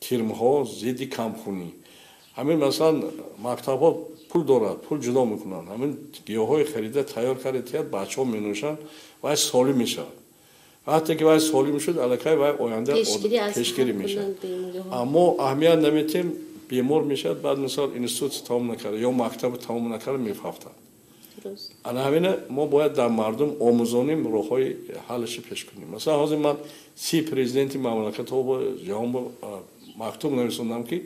кирмҳо, зидди камхунӣ. Ҳамин масалан мактабҳо пул дорад, пул ҷудо мекунанд. Ҳамин гиёҳҳои харида тайёр карда тиҳад, бачаҳо менӯшанд, вай солим мешавад. Вақте ки вай солим шуд, аллакай вай оянда пешгирӣ мешавад. Аммо аҳамият наметем, бемор мешавад, баъд мисол институт тамом накарда ё мактаб тамом накарда мефавтад. Ана ҳамина мо бояд дар мардум омӯзонем, роҳҳои ҳаллаши пеш кунем. Масалан, ҳозир ман 30 президенти мамлакатҳо бо ҷаҳон мактуб нависондам, ки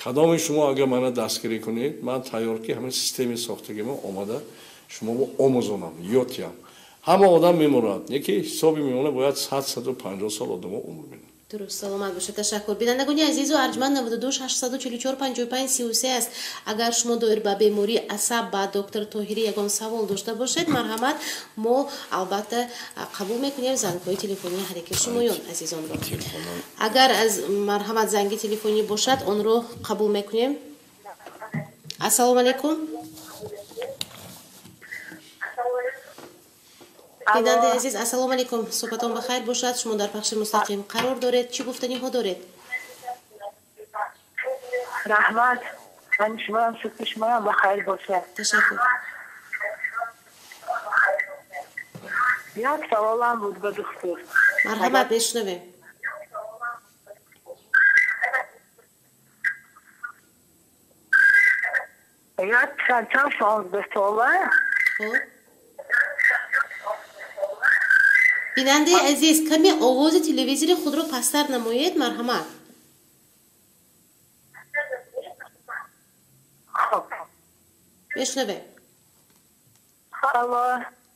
кадоми шумо агар мана дастгирӣ кунед, ман тайёр ки ҳамин системаи сохтагима омада шуморо омӯзонам, ёд диҳам. Ҳама одам мемурад, не ки ҳисоби миёна бояд 100-150 сол одамо умр бинанд. Дуруст, саломат бошед, ташаккур. Бинандагони азизу арҷманд, 92 644 55 33 аст. Агар шумо доир ба бемории асаб ба доктор Тоҳирӣ ягон савол дошта бошед, марҳамат, мо албатта қабул мекунем зангҳои телефонии ҳар яки шумоён азизонро. Агар аз марҳамат занги телефонӣ бошад, онро қабул мекунем. Ассалому алайкум. Бинандаи азиз, ассалому алайкум. Суҳбатон ба хайр бошад. Шумо дар пахши мустақим қарор доред. Чӣ гуфтаниҳо доред? Раҳмат. Ман шумоам, шукри шумоам ба хайр бошад. Ташаккур. Як саволам буд ба духтур. Марҳамат, мешунавем. Як чанд 16 сола. Хуб. Бинандаи азиз, каме овози телевизори худро пасттар намоед, марҳамат. Мешунавем.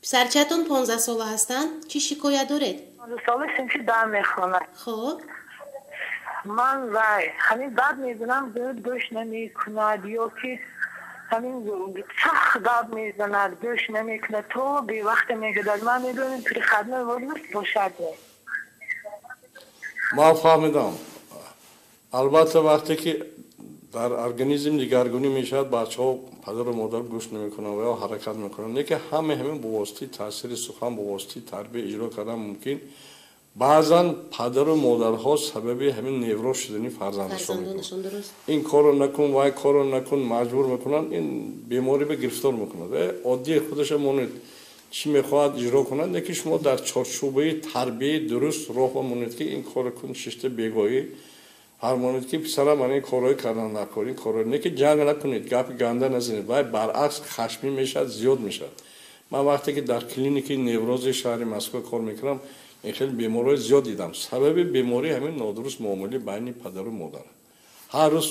Писарчаатон 15 сола ҳастанд. Чӣ шикоят доред? 15 сола синфи 10 мехонад. Хуб. Ман вай ҳамин бад мезанам, гӯш намекунад ё ки ҳамин сахт гап мезанад, гӯш намекунад, то бевақта мегӯяд. Ман медонам переходной возраст бошад. Ман фаҳмидам. Албатта вақте ки дар организм дигаргунӣ мешавад, бачаҳо падару модар гӯш намекунанд ва ё ҳаракат мекунанд. Лекин ҳама ҳамин бо воситаи таъсири сухан, бо воситаи тарбия иҷро кардан мумкин. Баъзан падару модарҳо сабаби ҳамин невроз шудани фарзандашон мекунанд. Ин корро накун, вай корро накун, маҷбур мекунанд, ин беморӣ ба гирифтор мекунад. Оддии худаша монед, чӣ мехоҳад иҷро кунад, лекин шумо дар чорчӯбаи тарбияи дуруст роҳ монед, ки ин корро кун, шишта бегоҳӣ фармонед, ки писарам ман ин корҳои кардан накор, ин корро не, ки ҷанг накунед, гапи ганда назанед, вай баръакс хашмӣ мешавад, зиёд мешавад. Ман вақте ки дар клиникаи неврози шаҳри Москва кор мекунам, ин хеле беморҳои зиёд дидам. Сабаби беморӣ ҳамин нодуруст муомилаи байни падару модар. Ҳар рӯз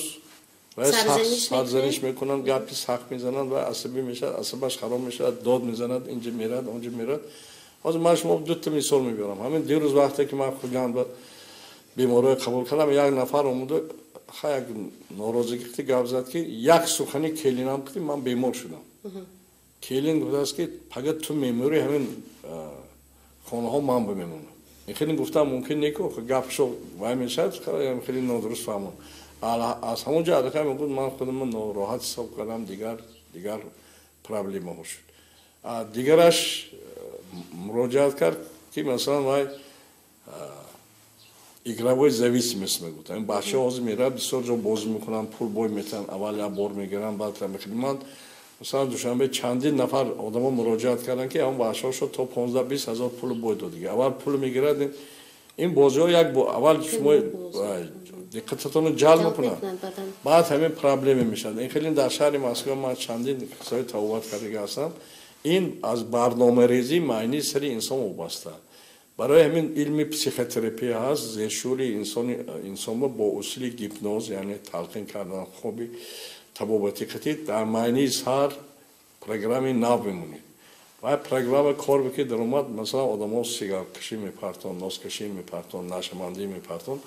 сарзаниш мекунанд, гапи сахт мезананд ва асабӣ мешавад, асабаш хароб мешавад, дод мезанад, инҷа мерад, онҷа мерад. Ҳозир ман шумо дута мисол мебиёрам. Ҳамин дирӯз вақте ки ман Хуҷанд беморҳои қабул кардам, як нафар омуда як норозигӣ қити гап зад, ки як сухани келинам қити ман бемор шудам. Келин гуфтааст, ки пага ту мемурӣ, ҳамин хонаҳо ман бимемонам. Ин хеле гуфтам мумкин не, ки гапшо вай мешавад, хеле нодуруст фаҳмон. Аз ҳамон ҷо аллакай мегӯяд, ман худамро нороҳат ҳисоб кардам, дигар проблемаҳо шуд. Дигараш муроҷиат кард, ки масалан вай игровой зависимость мегӯяд. Ҳамин бачаҳо ҳозир меравад, бисёр ҷо бозӣ мекунанд, пул бой метаҳанд, аввал як бор мегиранд, баъд мехӯранд. Ман масалан Душанбе чандин нафар одамо муроҷиат карданд, ки ҳамон бачаҳошо то 15-20 ҳазор пул бой додига. Аввал пул мегирад, ин бозиҳо як аввал шумо диққататонро ҷалб мекунад, баъд ҳамин проблема мешавад. Ин хеле дар шаҳри Москва ман чандин қиссаҳои тавбат кардага ҳастам. Ин аз барномарезии маънии сари инсон вобаста. Барои ҳамин илми психотерапия ҳаст, зершӯри инсонро бо усули гипноз, яъне талқин кардан хоби табобати қатъӣ дар маънии сар программаи нав мемонед. Вай программа кор бикӣ даромад, масалан одамо сигаркашӣ мепартон, носкашӣ мепартон, нашамандӣ мепартон,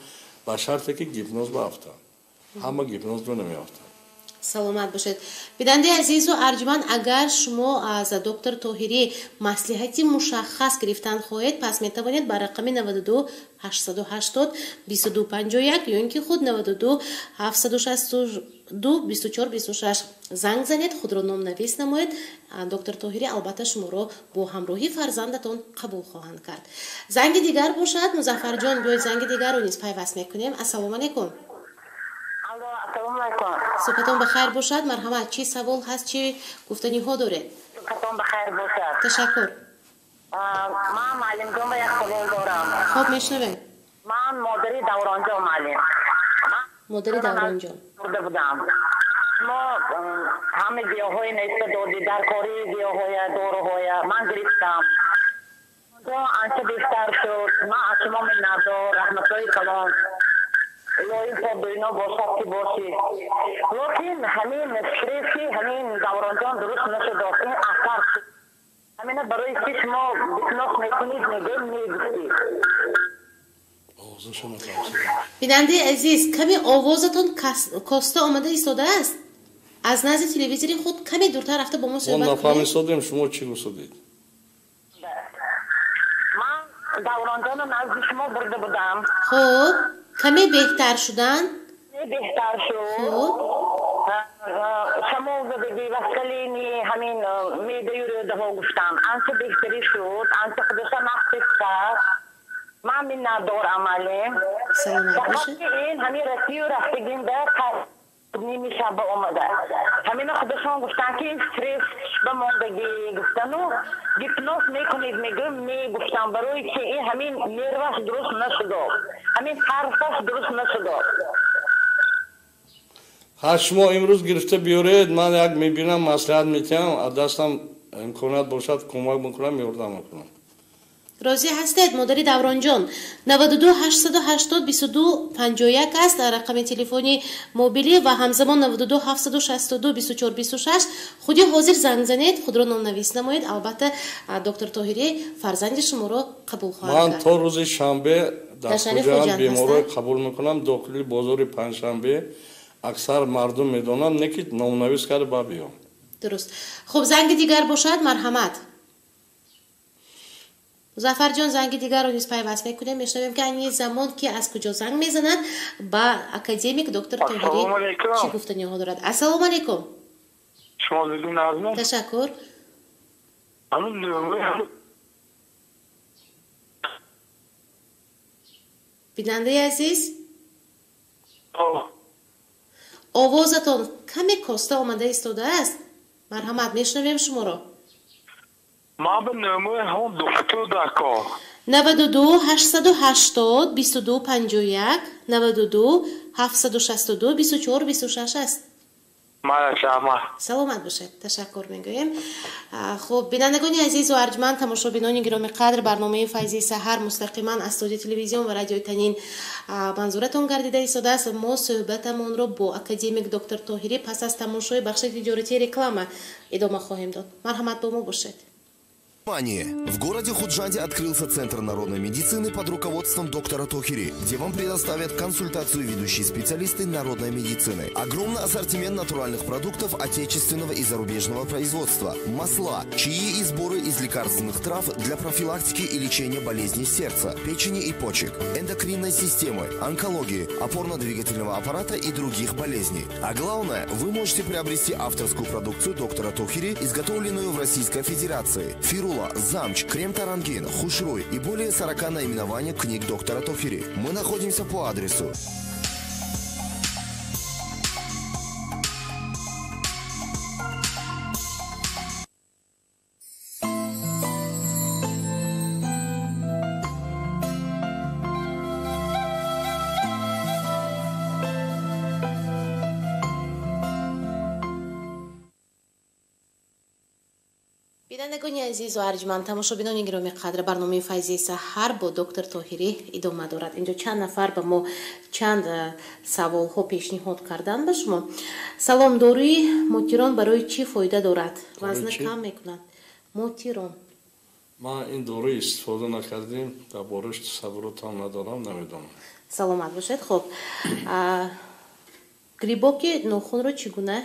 ба шарте ки гипноз баафтанд. Ҳама гипноз ро намеафтанд. Саломат бошед. Бинандаи азизу арҷманд, агар шумо аз доктор Тоҳирӣ маслиҳати мушаххас гирифтан хоҳед, пас метавонед ба рақами 92 880 22 51 ё ин ки худ 92 762 24 26 занг занед, худро номнавис намоед. Доктор Тоҳирӣ албатта шуморо бо ҳамроҳии фарзандатон қабул хоҳанд кард. Занги дигар бошад, Музаффарҷон, биёед занги дигарро низ пайваст мекунем. Ассалому алайкум. Ассалому алайкум. Субҳатон ба хайр бошад. Марҳамат, чӣ савол ҳаст, чӣ гуфтаниҳо доред? Субҳатон ба хайр бошад. Ташаккур. Ман муаллимҷон ба як савол дорам. Хоб, мешунавем. Ман модари Давронҷон муаллим. Модари Давронҷон. Бурда будам. Шумо ҳама гиёҳҳои навишта додед, дар кори гиёҳҳоя, доруҳоя ман гирифтам. Анча беҳтар шуд. Ман аз шумо миннатдор, раҳматҳои калон. Илоҳӣ то дуйно бошад ки бошӣ. Лекин ҳамин стресси ҳамин Давронҷон дуруст нашуд, ин асар шуд. Ҳамина барои чи шумо гипноз мекунед, мегӯем мегуфтӣ. Бинандаи азиз, каме овозатон коста омада истодааст. Аз назди телевизори худ каме дуртар рафта бо мо суҳбат кунед. Мо нафаҳмистодем шумо чӣ гуфтодед. Ман Давронҷонро назди шумо бурда будам. Хуб, каме беҳтар шудан? Беҳтар шуд. Хуб. Шамол задагӣ, васкалини ҳамин меъдаю рӯдаҳо гуфтам. Анча беҳтарӣ шуд, анча худоша нақс кард. Ман миннатдорам муаллим. Саломат бошед. Ин ҳамин Россию рафтагинда ними шаба омада. Ҳамина худашон гуфтанд ки стресс ба мондагӣ гуфтану гипноз мекунед, мегӯям не гуфтам, барои чи ин ҳамин нерваш дуруст нашудо, ҳамин ҳарфаш дуруст нашудо. Ҳа, шумо имрӯз гирифта биёред, ман як мебинам, маслиҳат метиҳам, аз дастам имконият бошад кӯмак мекунам, ёрдам мекунам. Розӣ ҳастед, модари Давронҷон? 92 880 22 51 аст рақами телефони мобилӣ ва ҳамзамон 92 762 24 26. Худи ҳозир занг занед, худро номнавис намоед. Албатта доктор Тоҳирӣ фарзанди шуморо қабул хоҳад Ман кард. то рӯзи шанбе дар Дар шаҳри Хуҷанд Хуҷанд беморро ҳастанд? қабул мекунам. Дохили бозори панҷшанбе аксар мардум медонанд, не ки номнавис карда ба биём. Дуруст. Хуб, занги дигар бошад, марҳамат. Музаффарҷон, занги дигарро низ пайваст мекунем. Мешунавем ки айни замон ки аз куҷо занг мезанад, ба академик доктор Тоҳирӣ Ассалому алайкум. чӣ гуфтаниҳо дорад. Ассалому алайкум. Шумо зидди назм? Ташаккур. Ҳамин Бинандаи азиз, овозатон каме коста омада истодааст. Марҳамат, мешунавем шуморо. Ман ба номи ҳамон доктор дако. 92 880 22 51, 92 762 24 26 аст. Марҳамат. Саломат бошед, ташаккур мегӯем. Хуб, бинандагони азизу арҷманд, тамошобинони гиромӣ қадр, барномаи Файзи саҳар мустақиман аз студияи телевизион ва радиои Танин манзуратон гардида истодааст. Мо суҳбатамонро бо академик доктор Тоҳирӣ пас аз тамошои бахши тиҷоратии реклама идома хоҳем дод. Марҳамат, бо мо бошед. Внимание! В городе Худжанде открылся Центр народной медицины под руководством доктора Тохири, где вам предоставят консультацию ведущие специалисты народной медицины. Огромный ассортимент натуральных продуктов отечественного и зарубежного производства, масла, чаи и сборы из лекарственных трав для профилактики и лечения болезней сердца, печени и почек, эндокринной системы, онкологии, опорно-двигательного аппарата и других болезней. А главное, вы можете приобрести авторскую продукцию доктора Тохири, изготовленную в Российской Федерации. Фирула, Замч, Крем Тарангин, Хушруй и более 40 наименований книг доктора Тохири. Мы находимся по адресу Бинандагони азизу арҷманд, тамошобинони гиромӣ қадр, барномаи Файзи саҳар бо доктор Тоҳирӣ идома дорад. Инҷо чанд нафар ба мо чанд саволҳо пешниҳод карданд ба шумо. Салом, доруи мутирон барои чӣ фоида дорад? Вазна кам мекунад. Мутирон. Ман ин доруи истифода накардем, дар бораш тасаввуротам надорам, намедонам. Саломат бошед. Хуб, Грибоки нохунро чӣ гуна?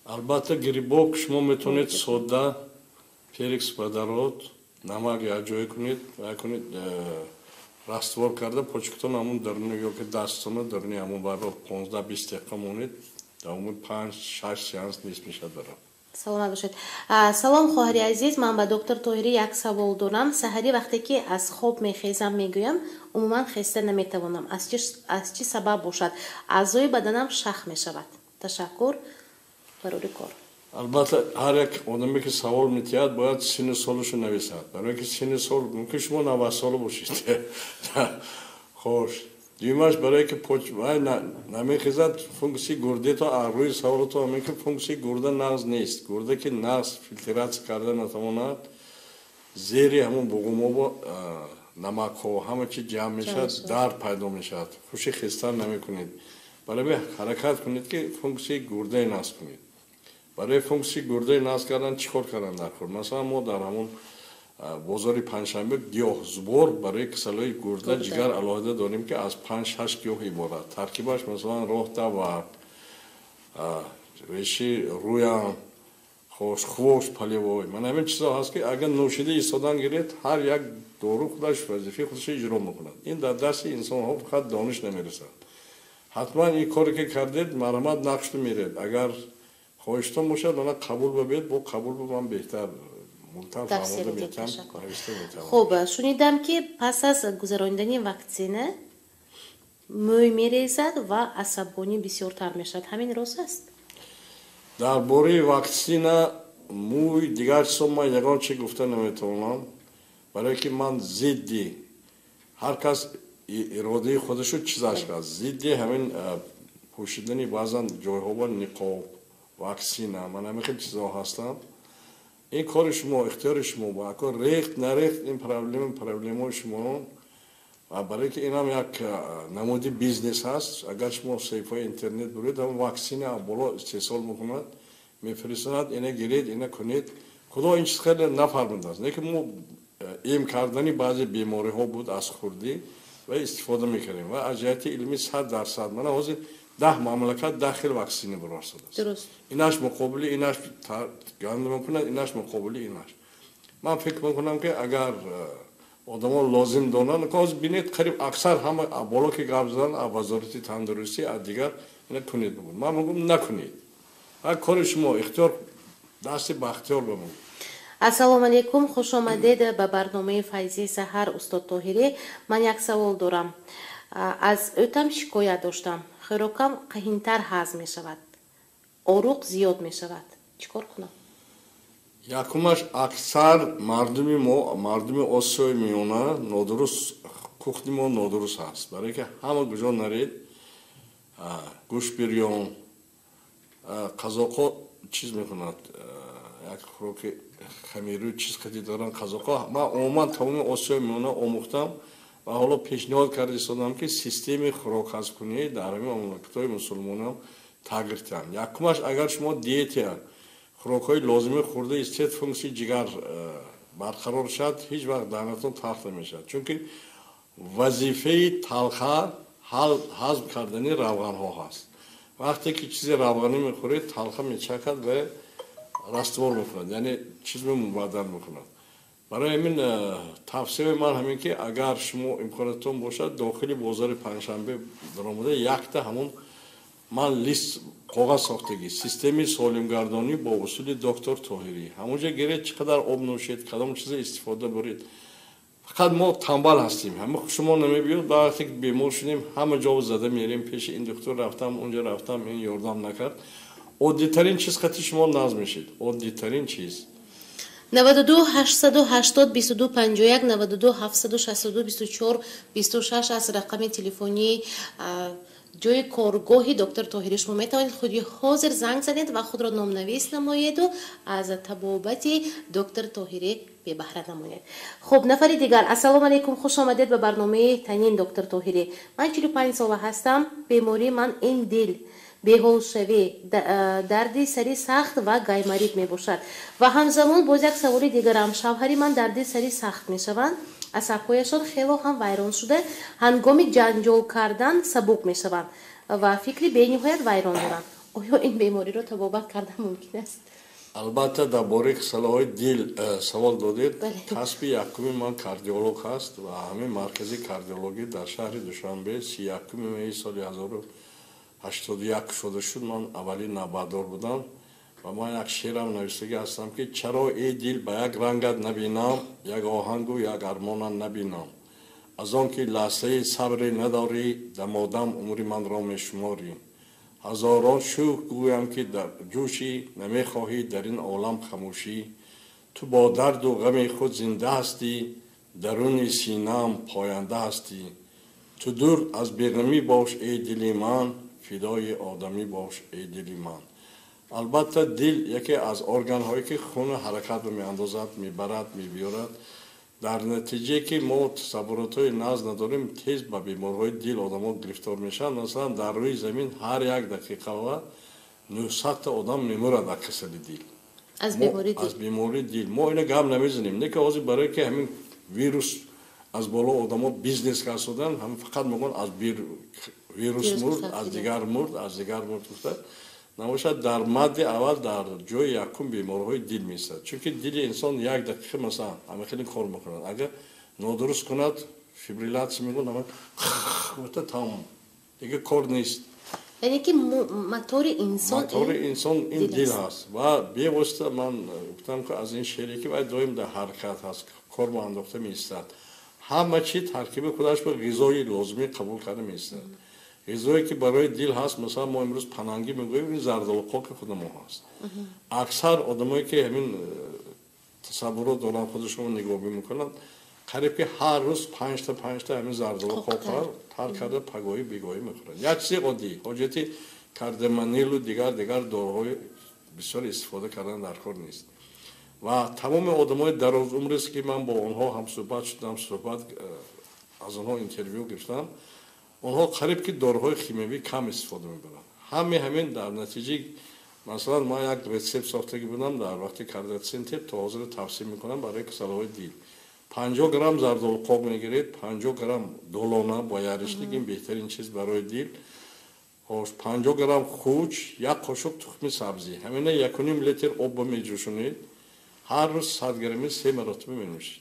Албатта, грибок шумо метавонед содда перекись водород, намак якҷоя кунед, кунед, раствор карда, почкатон ҳамун даруни ёки дасттона даруни ҳамун баро 15-20 дақиқа монед, давоми 5-6 сеанс нест мешавад баро. Саломат бошед. Салом, хоҳари азиз, ман ба доктор Тоҳирӣ як савол дорам. Саҳарӣ вақте ки аз хоб мехезам, мегӯям, умуман хеста наметавонам. Аз чӣ сабаб бошад? Аъзои баданам шах мешавад. Ташаккур, барори кор. Албатта, ҳар як одаме ки савол метиҳад, бояд синну солашо нависад, барое ки синну сол мумкин шумо 90сола бошед. Хош, дуюмаш, барое ки вай намехезад, функсияи гурдето рӯи саволото ҳамин ки функсияи гурда нағз нест. Гурда ки нағз филтратсия карда натавонад, зери ҳамон буғумобо намакҳо, ҳама чи ҷамъ мешавад, дард пайдо мешавад, хуши хестан намекунед. Барои ҳаракат кунед ки функсияи гурдаи нағз кунед. Барои функсияи гурдаи нағз кардан чӣ кор кардан дар кор? Масалан, мо дар ҳамон бозори Панҷшанбе гиёҳзубор барои касалиҳои гурда, ҷигар алоҳида дорем, ки аз 5-6 гиёҳ иборат. Таркибаш, масалан, роҳтавар, реши рӯям, хош, хвощ полевой, ман ҳамин чизҳо ҳаст, ки агар нӯшида истодан гиред, ҳар як дору худаш вазифаи худашро иҷро мекунад. Ин дар дасти инсонҳо фақат дониш намерасад. Ҳатман ин коре ки кардед, марҳамат, нақшту меред. Агар хоҳиштон бошад, она қабул бабед, бо қабул ба ман беҳтар. Хуб, шунидам, ки пас аз гузаронидани ваксина мӯй мерезад ва асабонӣ бисёртар мешавад. Ҳамин рост аст? Дар бораи ваксина, мӯй, дигар чизо ман ягон чи гуфта наметавонам, барое ки ман зидди, ҳар кас иродаи худашо чизаш аст, зидди ҳамин пӯшидани баъзан ҷойҳо ба ниқоб, ваксина, ман ҳамин хел чизҳо ҳастам. Ин кори шумо, ихтиёри шумо. Ба ако рехт, нарехт, ин проблемаи шумо, барое ки инам як намуди бизнес ҳаст. Агар шумо саҳифаи интернет буред, ҳам ваксина боло истеҳсол мекунад, мефиристонад, ина гиред, ина кунед. Худо ин чиз хеле нафармудааст, лекин мо эм кардани баъзе бемориҳо буд аз хурдӣ ва истифода мекардем ва аз ҷиҳати илмӣ 100%. Мана ҳозир 10 мамлакат 10 хел ваксина баровардааст. Инаш муқобили инаш ганд мекунад, инаш муқобили инаш. Ман фикр мекунам, ки агар одамо лозим донанд, ҳозир бинед, қариб аксар ҳама боло ки гап задан, аз Вазорати тандурустӣ, аз дигар, ина кунед бигӯ. Ман мегӯм, накунед. Ҳар кори шумо, ихтиёр дасти бахтиёр ба ман. Ассалому алайкум, хуш омадед ба барномаи Файзи саҳар, устод Тоҳирӣ. Ман як савол дорам. Аз ӯтам шикоят доштам, хӯрокам қаҳинтар ҳазм мешавад, оруқ зиёд мешавад. Чӣ кор кунам? Якумаш, аксар мардуми мо, мардуми Осиёи Миёна, нодуруст, кухни мо нодуруст ҳаст, барое ки ҳама куҷо наред, гӯшт бирён, қазоқҳо чиз мекунад, як хӯроки хамиру чиз қади доранд қазоқҳо. Ман умуман тамоми Осиёи Миёна омӯхтам ва ҳоло пешниҳод карда истодам, ки системаи хӯрокҳазмкунӣ дар ҳамин мамлакатҳои мусулмонам тағйир диҳанд. Якумаш, агар шумо диета, хӯрокҳои лозимӣ хӯрда истед, функсияи ҷигар барқарор шавад, ҳеҷ вақт даҳнатон талх намешавад, чунки вазифаи талха ҳазм кардани равғанҳо ҳаст. Вақте ки чизи равғанӣ мехӯред, талха мечакад ва раствор мекунад, яъне чизро мубаддал мекунад. Барои ҳамин тавсияи ман ҳамин, ки агар шумо имконатон бошад, дохили бозори Панҷшанбе даромада, якта ҳамон ман лист коғаз сохтагӣ, системаи солимгардонӣ бо усули доктор Тоҳирӣ, ҳамонҷа гиред, чӣ қадар об нӯшед, кадом чиза истифода буред. Фақат мо тамбал ҳастем, ҳама шумо намебиёд. Ба вақте ки бемор шудем, ҳама ҷо зада мерем, пеши ин духтур рафтам, унҷа рафтам, ин ёрдам накард. Оддитарин чиз қати шумо нағз мешед, оддитарин чиз. 92 880 22 51, 92 762 24 26 аз рақами телефонии ҷои коргоҳи доктор Тоҳирӣ. Шумо метавонед худи ҳозир занг занед ва худро номнавис намоеду аз табобати доктор Тоҳирӣ бебаҳра намоед. Хуб, нафари дигар. Ассалому алайкум, хуш омадед ба барномаи Танин, доктор Тоҳирӣ. Ман 45 сола ҳастам. Бемории ман ин дил, беҳолшавӣ, дарди сари сахт ва гайморит мебошад. Ва ҳамзамон боз як саволи дигарам: шавҳари ман дарди сари сахт мешаванд. Асабҳояшон хело ҳам вайрон шуда, ҳангоми ҷанҷол кардан сабук мешаванд ва фикри бениҳоят вайрон доранд. Оё ин бемориро табобат кардан мумкин аст? Албатта, дар бораи касалиҳои дил савол додед. Касби якуми ман кардиолог ҳаст ва ҳамин маркази кардиологӣ дар шаҳри Душанбе 31 меи соли 1081 кушода шуд. Ман аввалин навбатдор будам ва ман як шеърам навиштагӣ ҳастам, ки чаро эй дил ба як рангат набинам, як оҳангу як армонам набинам, аз он ки лаҳзаи сабре надорӣ, дамодам умри манро мешуморӣ. Ҳазорон шукр гӯям, ки дар ҷӯшӣ, намехоҳӣ дар ин олам хамӯшӣ. Ту бо дарду ғами худ зинда ҳастӣ, даруни синаам поянда ҳастӣ. Ту дур аз беғамӣ бош, эй дили ман, фидои одамӣ бош, эй дили ман. Албатта, дил яке аз органҳое, ки хуна ҳаракат меандозад, мебарад, мебиёрад. Дар натиҷае ки мо тасаввуротҳои нағз надорем, тез ба бемориҳои дил одамо гирифтор мешаванд. Масалан, дар рӯи замин ҳар як дақиқа 900-та одам мемурад аз касали дил. Аз бемории дил. Мо ина гап намезанем, не ки ҳозир барое ки ҳамин вирус аз боло одамо бизнес карданд, ҳам фақат мегӯянд, аз вирус мурд, аз дигар мурд, аз дигар мурд гуфта набошад. Дар мадди аввал, дар ҷои якум бемориҳои дил меистад, чунки дили инсон як дақиқа, масалан, ҳама хеле кор мекунад. Агар нодуруст кунад, фибрилятсия мегӯянд, гуфта тамом, дигар кор нест. Яъне ки мотори инсон мотори инсон ин дил ҳаст. Ва бевосита ман гуфтам, ки аз ин шере ки вай доим дар ҳаракат ҳаст, кор андохта меистад, ҳама чи таркиби худаш ба ғизои лозимӣ қабул карда меистад. Ғизое ки барои дил ҳаст, масалан, мо имрӯз панангӣ мегӯем, ин зардолуқоки худи мо ҳаст. Аксар одамое ки ҳамин тасаввурот доранд, худашонро нигоҳбин мекунанд, қариб ки ҳар рӯз панҷта панҷта ҳамин зардолуқоқро тар карда пагоҳӣ бегоҳӣ мехӯранд. Як чизи оддӣ, ҳоҷати кардиомагнилу дигар дигар доруҳои бисёр истифода кардан дар кор нест. Ва тамоми одамои дарозумрест, ки ман бо онҳо ҳамсӯҳбат шудам, суҳбат аз онҳо интервю гирифтам, онҳо қариб ки доруҳои химиявӣ кам истифода мебаранд. Ҳаме ҳамин дар натиҷаи, масалан, ман як рецепт сохтагӣ будам дар вақти кардиоцентр, то ҳозир тавсия мекунам барои касалиҳои дил. 50 грамм зардолуқоқ мегиред, 50 грамм долона бо яришник, ин беҳтарин чиз барои дил, 50 грамм хуч, як қошуқ тухми сабзӣ, ҳамина 1,5 литр обба меҷӯшонед, ҳар рӯз 100 грамми се маротиба менӯшед.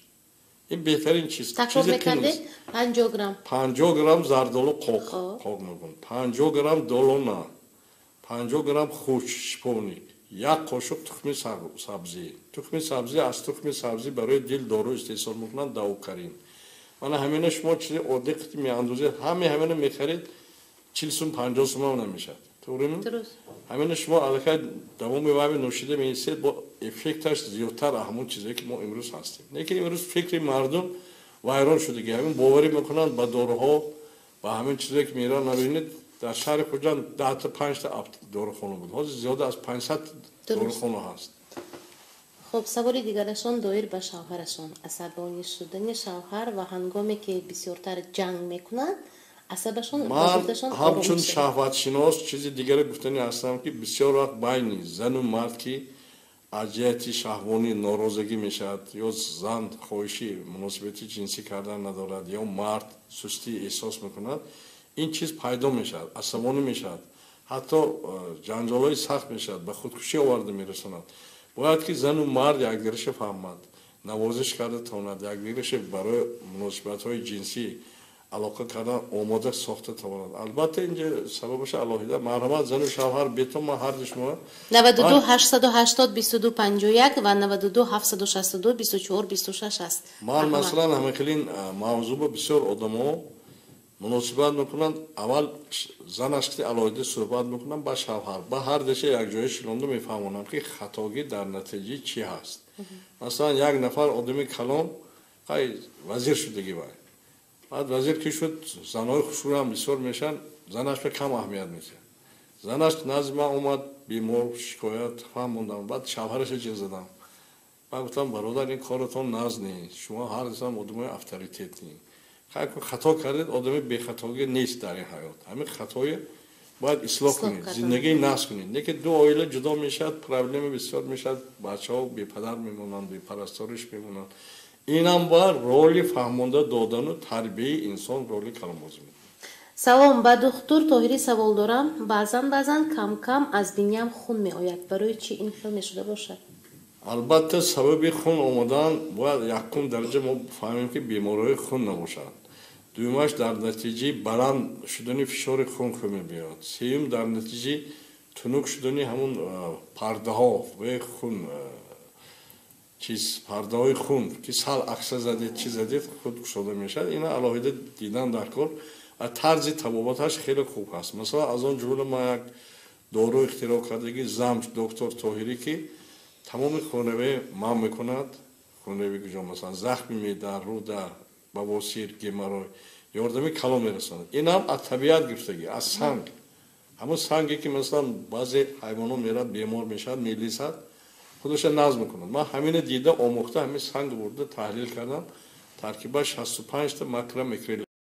Ин беҳтарин чиз. Такрор мекардед? 50 грамм. 50 грамм зардолу қоқ, қоқ мегӯям, 50 грамм долона, 50 грамм хуч, шиповник, як қошуқ тухми сабзӣ. Тухми сабзӣ, аз тухми сабзӣ барои дил дору истеҳсол мекунанд, даукарин. Мана ҳамина шумо чизи оддӣ қити меандозед, ҳаме ҳамина мехаред, 40 сум, 50 сумам намешавад, туғрими? Ҳамина шумо аллакай давоми ваби нӯшида меистед, бо эффекташ зиёдтар аз ҳамон чизе, ки мо имрӯз ҳастем. Лекин имрӯз фикри мардум вайрон шудагӣ, ҳамин боварӣ мекунанд ба доруҳо, ба ҳамин чизе, ки мераванд. Набинед, дар шаҳри Хуҷанд 10-та, панҷта дорухона буд, ҳозир зиёда аз 500 дорухона ҳаст. Хуб, саволи дигарашон доир ба шавҳарашон, асабонӣ шудани шавҳар ва ҳангоме ки бисёртар ҷанг мекунанд, асабашон. Ман ҳамчун шаҳватшинос чизи дигаре гуфтани ҳастам, ки бисёр вақт байни зану мард, ки аз ҷиҳати шаҳвонӣ норозигӣ мешавад, ё зан хоҳиши муносибати ҷинсӣ кардан надорад, ё мард сустӣ эҳсос мекунад, ин чиз пайдо мешавад, асабонӣ мешавад, ҳатто ҷанҷолҳои сахт мешавад, ба худкушӣ оварда мерасонад. Бояд ки зану мард якдигараша фаҳмад, навозиш карда тавонад, якдигараша барои муносибатҳои ҷинсӣ алоқа кардан омода сохта тавонад. Албатта, инҷа сабабаша алоҳида. Марҳамат, зану шавҳар бетон, ман ҳарду шумо 92 880 22 51 ва 92 762 24 26 аст. Ман, масалан, ҳамахелин мавзӯъ бисёр одамо муносибат мекунанд. Аввал занаш ки алоҳида суҳбат мекунанд, ба шавҳар, ба ҳар душа якҷоя шилонда мефаҳмонам, ки хатогӣ дар натиҷаи чӣ ҳаст. Масалан, як нафар одами калон, хай, вазир шудагӣ, вай баъд вазир ки шуд, занҳои хушрӯям бисёр мешаванд, занаш ба кам аҳамият медиҳад. Занаш назди ман омад бемор, шикоят фаҳмондам, баъд шавҳараша ҷиғ задам. Баъд гуфтам: «Бародар, ин коротон нағз нест, шумо ҳар дусам одамои авторитетӣ, хато кардед, одами бехатогӣ нест дар ин ҳаёт, ҳамин хатое бояд ислоҳ кунед, зиндагии нағз кунед». Лекин ду оила ҷудо мешавад, проблема бисёр мешавад, бачаҳо бепадар мемонанд, бепарасториш мемонанд. Инам ба роли фаҳмонда додану тарбияи инсон роли калон бозӣ мекунад. Салом, ба духтур Тоҳирӣ савол дорам. Баъзан баъзан кам-кам аз биниям хун меояд. Барои чӣ ин хел мешуда бошад? Албатта, сабаби хун омадан бояд якум дараҷа мо фаҳмем, ки бемориҳои хун набошад. Дуюмаш, дар натиҷаи баланд шудани фишори хун хун мебиёяд. Сеюм, дар натиҷаи тунук шудани ҳамун пардаҳо ве хун чиз, пардаҳои хун, ки сал акса задед, чи задед, худ кушода мешавад. Ина алоҳида дидан дар кор ва тарзи табобаташ хеле хуб ҳаст. Масалан, аз он ҷумла ман як дору ихтироъ кардаги, замш доктор Тоҳирӣ, ки тамоми хунравӣ манъ мекунад. Хунравӣ куҷо, масалан, захми меъда, рӯда, бавосир, геморрой, ёрдами калон мерасонад. Инам аз табиат гирифтагӣ, аз санг, ҳамон санге ки, масалан, баъзе ҳайвонот мерад, бемор мешавад, мелисад, худаша назм мекунад. Ман ҳамина дида, омӯхта, ҳамин санг бурда таҳлил кардам. Таркибаш 65та макро микро